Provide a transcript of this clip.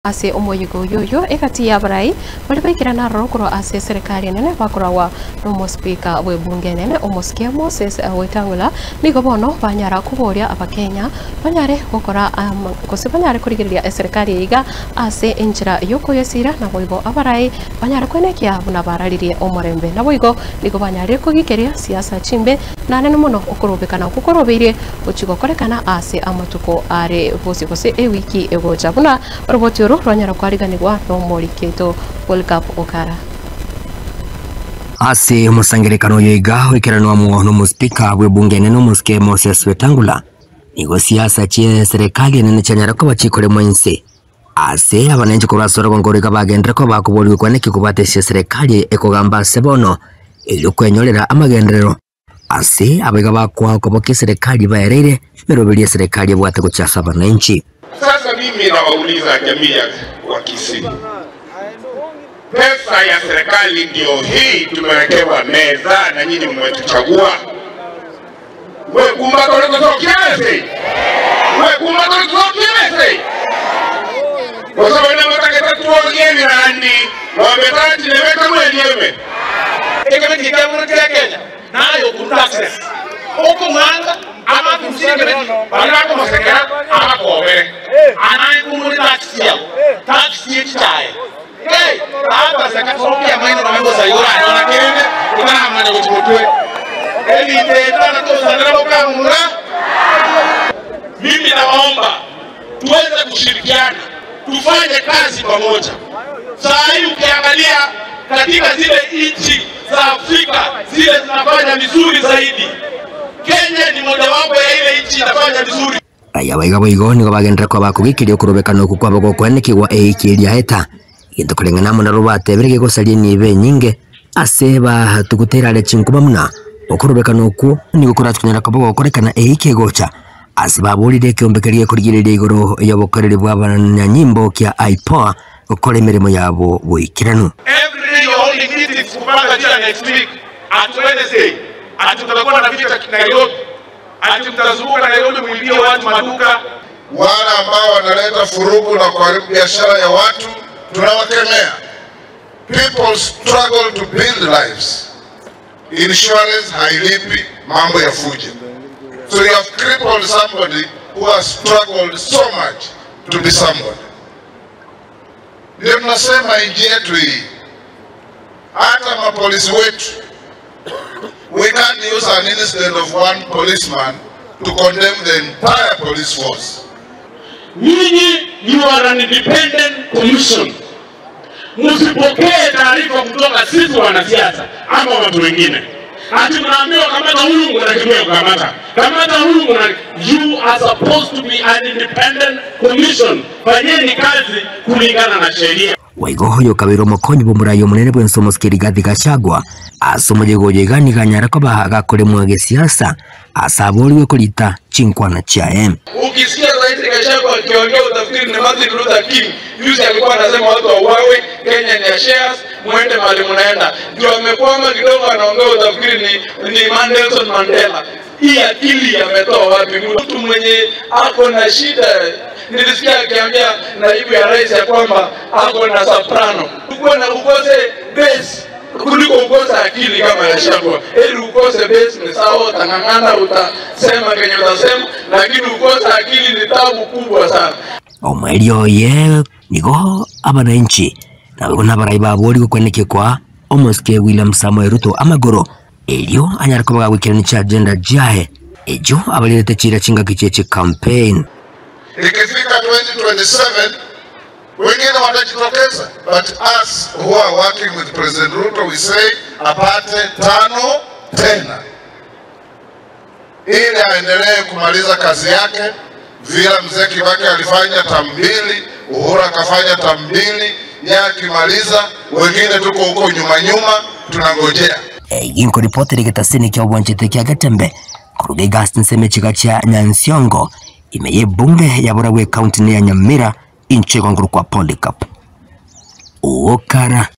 Ase omoyigo yoyo ekati ya barai bali baikira naroro korwa ase serikali nene bakorawa nomo speaker we bunge nene omosikia Moses Wetangula nigo bono banyara kuboria abakenya banyare gokora gose banyare kurigereria eserikali iga ase enchira yokoyesira naboigo abarai banyare kwenekia buna bararirie omorembe naboigo nigo banyare kogikeria siasa chimbe nanene mono okorobekana okukorobeire ochigokorekana ase amatuko are bosi gose ewiki egocha buna roboti rwanyara kwariganirwa no moriketo World Cup okara ase omusangerekano yoiga wekeranwa muono muspika we bunge nene omusike Moses Wetangula nigo siasa chie serikali nene chanyara ko bachikore mwense ase abanenje korasora ngorika bagendera ko bakubolwe kwaneki kubatesha serikali ekogamba sebono elokwenyorera amagenderero ase abega bakwa koboke serikali baerere meroberia serikali bwate kuchasa abanenchi. Sasa mimi nawauliza jamii ya Kisii, pesa ya serikali ndio hii tumewekewa meza na nyinyi mmetuchagua. Mimi nawaomba tuweze kushirikiana, tufanye kazi pamoja. Saa hii ukiangalia katika zile nchi za Afrika zile zinafanya vizuri zaidi, Kenya ni mojawapo ya ile nchi inafanya vizuri. Raya baiga boigo nigo bagendera kwa bakugikiria okorobekana oku kwabo gokwenekigwa eikiria eta gento kureng'ana muna rubatebere gegosaria nibe nyinge ase batugutera chinkuba muna okorobekana oku nigo kuratukunyara kwabo gokorekana eikegocha ase baburire ekiombekeria kurigireria igoro yobokoreri bwa abanyanyimbo kia IPOA gukora emirimo yabo boikiranu. Every day you're holding meetings kupanga jia next week at Wednesday ati tutakuwa na vita Nairobi, ati mtazunguka Nairobi muibie watu maduka. Wale ambao wanaleta furugu na kuharibu biashara ya watu tunawakemea. People struggle to build lives. Insurance hailipi mambo ya fujo. So you have crippled somebody who has struggled so much to be somebody. Ndio tunasema nchi yetu hii, hata mapolisi wetu, we can't use an incident of one policeman to condemn the entire police force. Nyinyi, you are an independent commission. Msipokee taarifa kutoka sisi wanasiasa ama watu wengine. Ati mnaambiwa kamata huyu mnakimbia kukamata. Kamata huyu mna, you are supposed to be an independent commission. Fanyeni kazi kulingana na sheria. Waigoho kabiro mokonyi bomurayo munene bwensomo Rigathi Gachagua asomo jegoje ganyara ko bahagakore mwage siasa asaboliwe kulita chinkwana cha. Ukisikia Rais Gachagua akiongea utafikiri ni Martin Luther King. Juzi alikuwa anasema watu wauawe, Kenya ni ya shares, muende mahali mnaenda. Ndio amekwama kidogo anaongea utafikiri ni Nelson Mandela. Hii akili ametoa wapi? Mtu mwenye ako na shida. Nilisikia akiambia naibu ya rais ya kwamba ako na soprano. Uko na ukose base kuliko ukose akili kama ya Gachagua. Eli ukose base ni sawa, utang'ang'ana, utasema kenye utasema, lakini ukose akili ni tabu kubwa sana. Omwelio ye nigo abananchi nabo nabarai babori gukweneke kwa omosike William Samoei Ruto amagoro elio anyara kubaga gwikirani cha agenda jahe ejo abalirete chira chinga kicheche campaign. Ikifika 2027 wengine watajitokeza, but us who are working with President Ruto we say apate 5 tena ili aendelee kumaliza kazi yake vile mzee Kibaki alifanya tambili, Uhuru akafanya tambili, yeye akimaliza wengine tuko huko nyuma nyuma tunangojea. Ginko ripoti rigetasini kya obwanchete kya Gatembe kuruga Gaston Semechiga cha Nyansiongo imeye bunge ya Buragwe county ya Nyamira inche kwa Polycarp Okara.